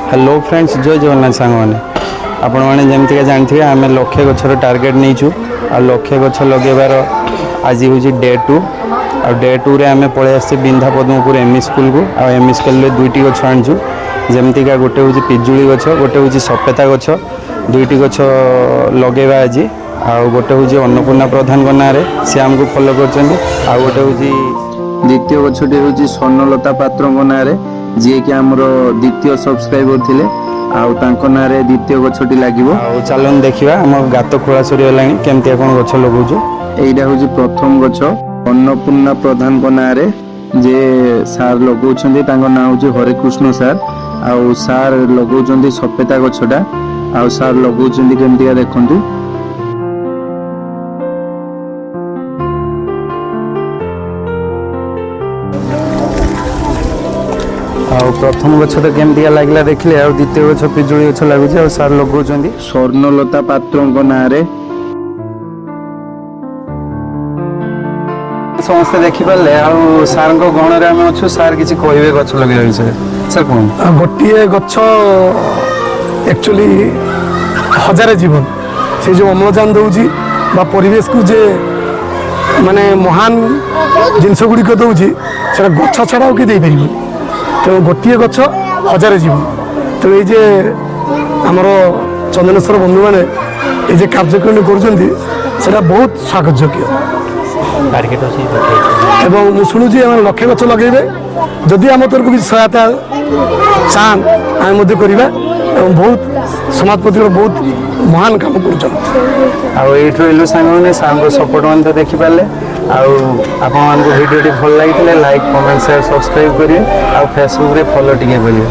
Hello friends, ଜୟ ଜଗନ୍ନାଥ ସାଙ୍ଗମାନେ। ଆପଣମାନେ ଯେମିତିକା ଜାଣିଥିବେ, ଆମେ ଲକ୍ଷେ ଗଛର ଟାର୍ଗେଟ୍ ନେଇଛୁ ଆଉ ଲକ୍ଷେ ଗଛ ଲଗାଇବାର ଆଜି ହେଉଛି ଡେ 2। ଆଉ ଡେ 2ରେ ଆମେ ପଳେଇ ଆସିଛେ ବିନ୍ଧା ପଦ୍ମପୁର ଏମ୍ଇ ସ୍କୁଲକୁ। ଆଉ ଏମ୍ଇ ସ୍କୁଲରେ ଦୁଇଟି ଗଛ ଆଣିଛୁ, ଯେମିତିକା ଗୋଟେ ହେଉଛି ପିଜୁଳି ଗଛ, ଗୋଟେ ହେଉଛି ସପେତା ଗଛ। ଦୁଇଟି ଗଛ ଲଗାଇବା ଆଜି। ଆଉ ଗୋଟେ ହେଉଛି ଅନ୍ନପୂର୍ଣ୍ଣା ପ୍ରଧାନଙ୍କ ନାଁରେ, ସେ ଆମକୁ ଫଲୋ କରିଛନ୍ତି। ଆଉ ଗୋଟେ ହେଉଛି, ଦ୍ୱିତୀୟ ଗଛଟି ହେଉଛି ସ୍ୱର୍ଣ୍ଣଲତା ପାତ୍ରଙ୍କ ନାଁରେ, ଯିଏକି ଆମର ଦ୍ୱିତୀୟ ସବସ୍କ୍ରାଇବର ଥିଲେ। ଆଉ ତାଙ୍କ ନାଁରେ ଦ୍ୱିତୀୟ ଗଛଟି ଲାଗିବ। ଆଉ ଚାଲନ୍ତୁ ଦେଖିବା, ଆମ ଗାତ ଖୋଳା ସରିଗଲାଣି, କେମିତିଆ କ'ଣ ଗଛ ଲଗାଉଛୁ। ଏଇଟା ହେଉଛି ପ୍ରଥମ ଗଛ ଅନ୍ନପୂର୍ଣ୍ଣା ପ୍ରଧାନଙ୍କ ନାଁରେ। ଯେ ସାର୍ ଲଗାଉଛନ୍ତି, ତାଙ୍କ ନାଁ ହେଉଛି ହରେକୃଷ୍ଣ ସାର୍। ଆଉ ସାର୍ ଲଗାଉଛନ୍ତି ସପେତା ଗଛଟା। ଆଉ ସାର୍ ଲଗାଉଛନ୍ତି କେମିତିକା ଦେଖନ୍ତୁ। ଆଉ ପ୍ରଥମ ଗଛ ତ କେମିତିକା ଲାଗିଲା ଦେଖିଲେ। ଆଉ ଦ୍ୱିତୀୟ ଗଛ ପିଜୁଳି ଗଛ ଲାଗୁଛି ଆଉ ସାର୍ ଲଗାଉଛନ୍ତି ସ୍ୱର୍ଣ୍ଣଲତା ପାତ୍ରଙ୍କ ନାଁରେ। ସମସ୍ତେ ଦେଖିପାରିଲେ। ଆଉ ସାର୍ଙ୍କ ଗହଣରେ ଆମେ ଅଛୁ, ସାର୍ କିଛି କହିବେ ଗଛ ଲଗେଇବା ବିଷୟରେ। ସାର୍, କୁହନ୍ତୁ। ଆଉ ଗୋଟିଏ ଗଛ ଆକ୍ଚୁଆଲି ହଜାରେ ଜୀବନ। ସେ ଯେଉଁ ଅମ୍ଳଜାନ ଦେଉଛି ବା ପରିବେଶକୁ ଯେ ମାନେ ମହାନ ଜିନିଷ ଗୁଡ଼ିକ ଦେଉଛି, ସେଟା ଗଛ ଛଡ଼ା ଆଉ କିଏ ଦେଇପାରିବନି। ତେଣୁ ଗୋଟିଏ ଗଛ ହଜାରେ ଜୀବନ। ତେଣୁ ଏଇ ଯେ ଆମର ଚନ୍ଦନେଶ୍ୱର ବନ୍ଧୁମାନେ ଏଇ ଯେ କାର୍ଯ୍ୟକ୍ରମ କରୁଛନ୍ତି, ସେଟା ବହୁତ ସ୍ୱାଗତଯୋଗ୍ୟ। ଟାର୍ଗେଟ୍ ଅଛି। ଏବଂ ମୁଁ ଶୁଣୁଛି ଏମାନେ ଲକ୍ଷେ ଗଛ ଲଗେଇବେ। ଯଦି ଆମ ତରଫରୁ କିଛି ସହାୟତା ଚାହାନ୍, ଆମେ ମଧ୍ୟ କରିବା। ଏବଂ ବହୁତ ସମାଜ ପ୍ରତି ଗୋଟେ ବହୁତ ମହାନ କାମ କରୁଛନ୍ତି। ଆଉ ଏଇଠୁ ରହିଲୁ ସାଙ୍ଗମାନେ। ସାର୍ଙ୍କ ସପୋର୍ଟ ମାନେ ତ ଦେଖିପାରିଲେ। ଆଉ ଆପଣମାନଙ୍କୁ ଭିଡ଼ିଓଟି ଭଲ ଲାଗିଥିଲେ ଲାଇକ୍, କମେଣ୍ଟ, ସେୟାର, ସବସ୍କ୍ରାଇବ୍ କରିବେ ଆଉ ଫେସବୁକ୍ରେ ଫଲୋ ଟିକେ କରିବେ।